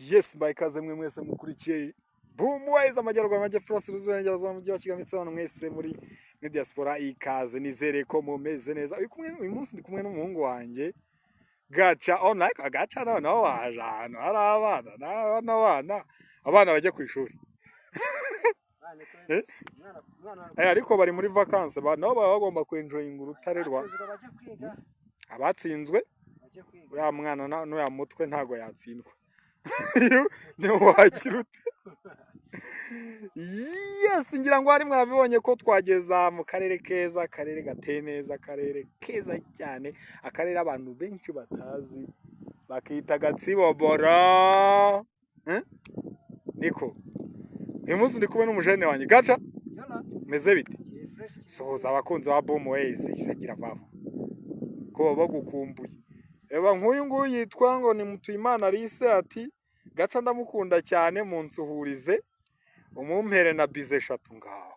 Yes, mbaye ikaze mwe mwese mukurikiye Boom Wise, Amajyaruguru, Amajyepfo, Burasirazuba, Iburengerazuba, Umujyi wa Kigali ndetse n'abantu mwese muri diaspora, ikaze. Nizere ko mumeze neza. Uyu munsi ndi kumwe n'umuhungu wanjye Gaca online. Gaca, noneho waje ahantu hari abana n'abana, abana bajya ku ishuri. Eh? Ariko bari muri vacances, nabo baba bagomba kwenjoyinga urutare rwa abatsinzwe. Uriya mwana n'uriya mutwe ntago yatsindwa, niwo wakira ute? Yes, ngira ngo hari mwabibonye ko twageza mu karere keza, akarere gateye neza, akarere keza cyane, akarere abantu benshi batazi bakita Gatsiboboro. Eh? Niko uyu munsi ndi kumwe n'umujene wanjye Gaca. Meze bite? Sohoza abakunzi ba Boom Ways, isagira vava ko baba bagukumbuye. Eba nk'uyu nguyu yitwa ngo ni Mutuyimana Alice, ati: "Gaca ndamukunda cyane, munsuhurize, umumpere na bize eshatu." Ngaho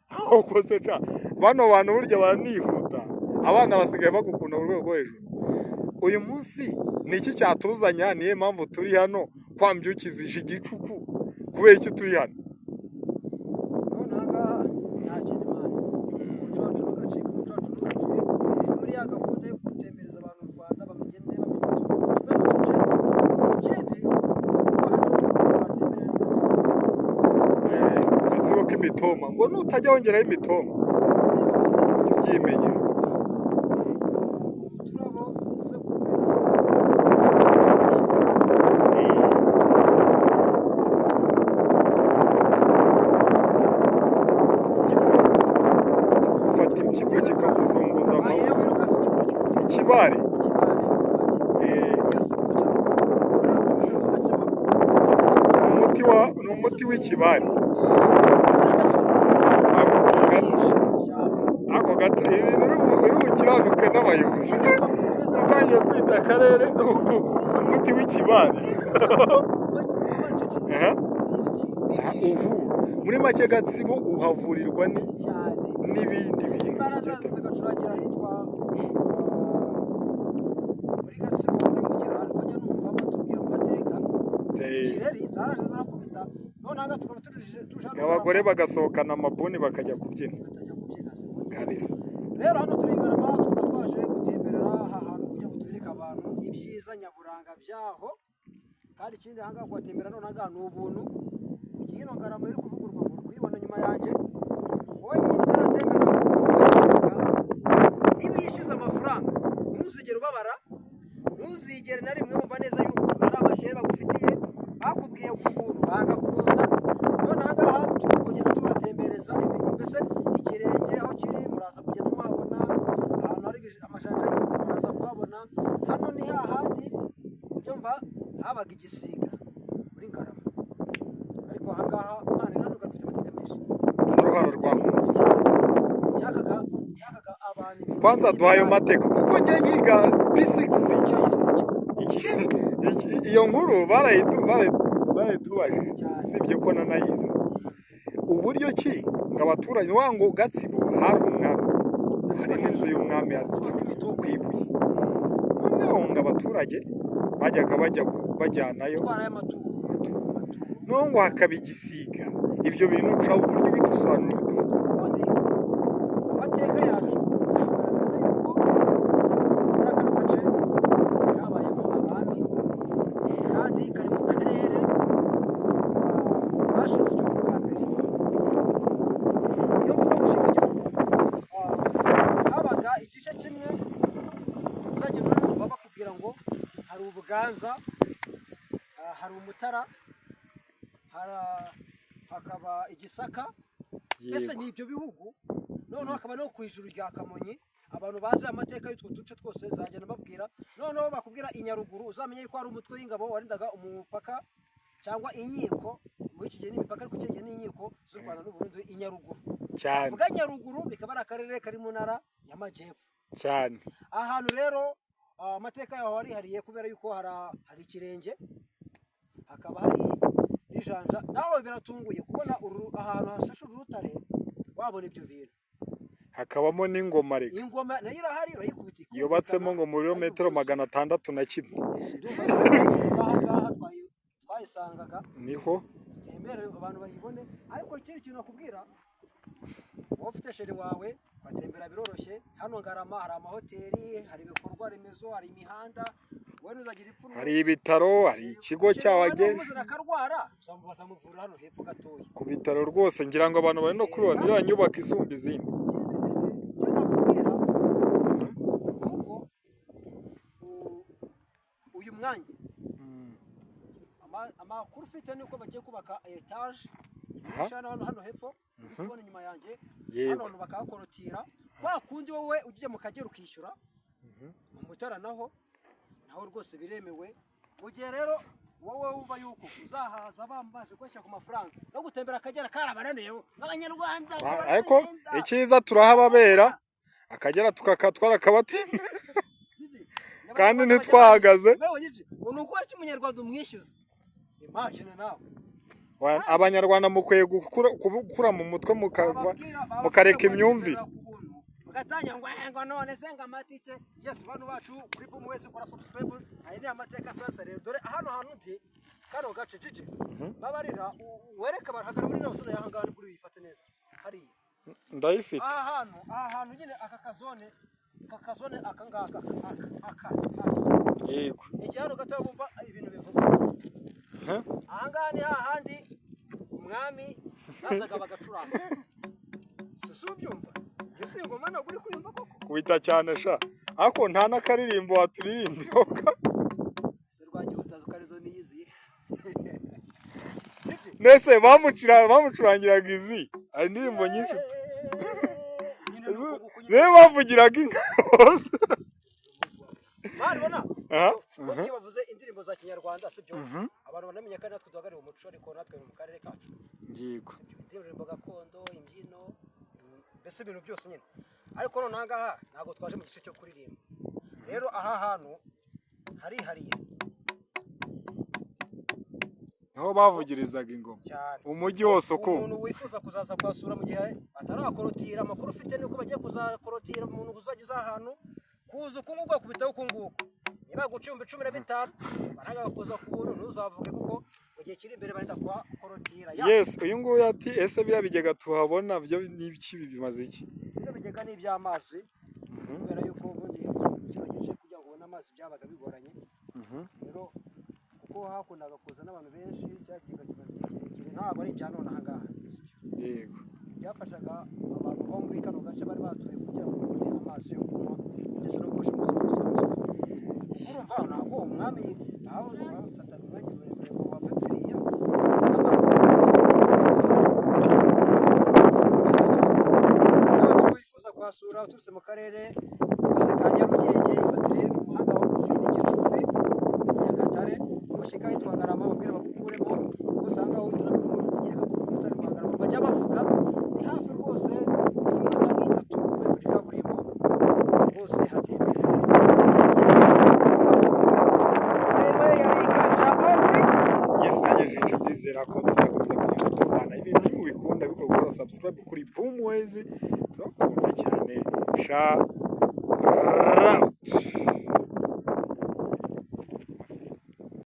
aho koze ca bano bantu burya baranihuta, abana basigaye bagukunda mu rwego rwo hejuru. Uyu munsi ni iki cyatuzanya? Niyo mpamvu turi hano kwambyukizije igicuku. Kubera iki turi hano? None aha ngaha nta kindi, man, umuco wacu ntugacike, umuco wacu ntugacuye. Turi muri ya gahunda yo gutembereza abantu u Rwanda, bamugende bamenya tumwe mu duce. Ikindi ni uko hano twahatemberera n'Gatsibo. Gatsibo k'imitoma, ngo nutajya wongeraho imitoma ubyimenyera. Uturabo dukunze kumera utwatsi two mu ishyamba, twiza tunavura. Igikoko ufata impyiko kikakuzunguza amaboko, ikibare. Ni umuti w'ikibare. Ako gace ibintu uri bukiranuke n'abayobozi, utangiye kwita akarere umuti w'ikibare. Aha. Uvura muri make, Gatsibo uhavurirwa ni n'ibindi bintu Imbaraga bigiye bitandukanye. Zigacurangira ahitwa muri Gatsibo, muri Mugera, ariko njya numva batubwira mu mateka. Ikireri zaraje zirakubita, none aha ngaha tukaba tuje hano. Abagore bagasohokana amabuni bakajya kubyina. Batajya kubyina si mu gihe. Kabisa. Rero hano turi i Ngarama, tukaba twaje gutemberera aha hantu kugira ngo twereke abantu ibyiza nyaburanga byaho. Kandi ikindi, aha ngaha kuhatembera none aha ngaha ni ubuntu. Mu gihe ino Ngarama iri kuvugururwa, muri kuyibona nyuma yanjye, wowe muntu utaratemberera ku buntu bigashoboka, niba yishyuza amafaranga ntuzigere ubabara, ntuzigere na rimwe wumva neza yuko ari amashyari bagufitiye. Bakubwiye ku buntu banga kuza. None aha ngaha turi kugenda tubatembereza mbese ikirenge aho kiri muraza kugenda muhabona, ahantu hari amajanja y'imbwa muraza kuhabona. Hano ni hahandi ujya habaga igisiga muri Ngarama, ariko aha ngaha, man, hano dufite amateka menshi. Saruhara rwa Nkuba. Cyane, cyakaga abantu ibintu. Kwanza duha ayo mateka, kuko njye nkiga P6 Icyo gituma iyo nkuru barayitubajije. Cyane. Sibyo ko nanayizi uburyo ki ngo abaturage wa ngo Gatsibo hari umwami, hari n'inzu y'umwami yazitse ku ibuye. Noneho ngo abaturage bajyaga bajya bajyanayo gutwara y'amaturo. Noneho ngo hakaba igisiga. Ibyo bintu uca uburyo bidusobanura. Ubundi amateka yacu agaragaza yuko muri kano gace kabayemo abami, kandi kari mu karere bashinze igihugu bwa mbere. Iyo mvuga gushinga igihugu, habaga igice kimwe uzagenda urumva bakubwira ngo hari Ubuganza, hari Umutara, hakaba Igisaka, mbese ni ibyo bihugu. Noneho hakaba no ku ijuru rya Kamonyi. Abantu bazi amateka y'utwo duce twose nzagenda mbabwira. Noneho bakubwira i Nyaruguru, uzamenye yuko hari umutwe w'ingabo warindaga umupaka cyangwa inkiko. Muri iki gihe ni imipaka, ariko icyo gihe ni inkiko z'u Rwanda n'u Burundi i Nyaruguru. Cyane. Vuga Nyaruguru bikaba ari akarere kari mu Ntara y'Amajyepfo. Cyane. Aha hantu rero, amateka yaho arihariye kubera yuko hari ikirenge, hakaba hari n'ijanja. Nawe biratunguye kubona ahantu hashashe uru rutare wabona ibyo bintu. Hakabamo n'ingoma reka. Ingoma nayo irahari, urayikubita ikumvikana. Yubatsemo ngo mu birometero 601. Ndumva aha ngaha twahisemo. twatangaga. Niho. Tembere abantu bayibone. Ariko ikindi kintu nakubwira, wowe ufite chérie wawe, kwatembera biroroshye. Hano Ngarama hari amahoteli, hari ibikorwa remezo, hari imihanda, wowe ntuzagira ipfunwe. Hari ibitaro, hari ikigo Chérie wawe cy'abageni. Numuzana akarwara, bazamuvura hano hepfo gatoya. Ku bitaro rwose, ngira ngo abantu bari no kubibona, iriya nyubako isumba izindi. Icyo nakubwira ni uko uyu mwanya amakuru ufite ni uko bagiye kubaka etaje hano hepfo uri kubona inyuma yanjye. Hano hantu bakahakorotira kwa kundi wowe ugiye mu Kagera ukishyura mu Mutara, naho rwose biremewe. Mu gihe rero wowe wumva yuko uzahaza bamaze kubashyira ku mafaranga no gutembera Akagera karabananiye nk'Abanyarwanda. Ariko icyiza turahababera, Akagera tukakatwara akabatemba kandi ntitwahagaze. Ni uko icyo Umunyarwanda umwishyuza, imagine nawe. Abanyarwanda mukwiye gukura mu mutwe mukareka imyumvire. Bagatangira ngo none se ngo amatike. Yes, bantu bacu kuri Boom wese ukora subscribe, aya ni amateka. Sasa rero dore hano hantu ndi, kano gace jiji babarira wereka abantu hagara muri ino zone y'aha ngaha kuri uyifate neza hariya. Ndayifite. Aha hantu nyine aka kazone aka ngaka aka aka. Igihe hano gato wumva ibintu bivuga. Aha ngaha ni hahandi umwami bazaga bagacuranga. Si ubyumva? Ese ingoma ntabwo uri kuyumva koko? Kubita cyane sha, ariko nta n'akaririmbo waturirimbira. Ese rwagiye utazi ko arizo niyiziye? Gigi. Mbese bamucurangiraga izi, hari indirimbo nyinshi. Nyine ni uko nguko nyine. Niyo bavugiraga inka hose. Mani ubona Aha. ko iyo bavuze indirimbo za kinyarwanda, sibyo, abantu banamenya ko ari natwe duhagarariye umuco, ariko natwe mu karere kacu, sibyo, indirimbo gakondo, imbyino, mbese ibintu byose nyine. Ariko none aha ngaha ntabwo twaje mu gice cyo kuririmba. Rero aha hantu harihariye. Niho bavugirizaga ingoma cyane. Umujyi wose ukumva. Umuntu wifuza kuzaza kuhasura mu gihe atarakorotira, amakuru ufite ni uko bagiye kuzakorotira. Umuntu uzajya uza ahantu kuza uku nguku akubitaho uku nguku, niba guca 15,000 baranga kuza ku buntu, ntuzavuge, kuko mu gihe kiri imbere barenda kuhakorotira ya. Yes, uyu nguyu ati: "Ese biriya bigega tuhabona byo ni ibiki, bimaze iki?" Bino bigega ni iby'amazi, kubera yuko ubundi kino gice kugira ngo ubone amazi byabaga bigoranye. Rero kuko hakundaga kuza n'abantu benshi, cya kigega kimaze igihe kirekire, ntabwo ari ibya none aha ngaha, sibyo? Yego. Byafashaga abantu bo muri kano gace bari batuye kugira ngo babone amazi yo kunywa ndetse no gukoresha mu buzima busanzwe. Urumva ntabwo umwami aho bafataga umwanya muremure ngo bapfe pfiriya bazana amazi. Byiza cyane. Nawe wifuza kuhasura uturutse mu karere kose ka Nyarugenge, ifatire umuhanda wa bugufi n'Igicumbi Nyagatare, nushyika ahitwa Ngarama babwira bagukuremo. Usanga aho utegereka ku rutare rwa Ngarama bajya bavuga, ni hafi rwose, iminota nk'itatu uvuye kuri kaburimbo. Rwose hatemberere. Jewe yari Ikaca only. Yes, nanjye Jiji ndizera ko tuzakomeza kugenda tubana. Ibintu mubikunda biko gukora subscribe kuri Boom Ways. Turakunda cyane sha.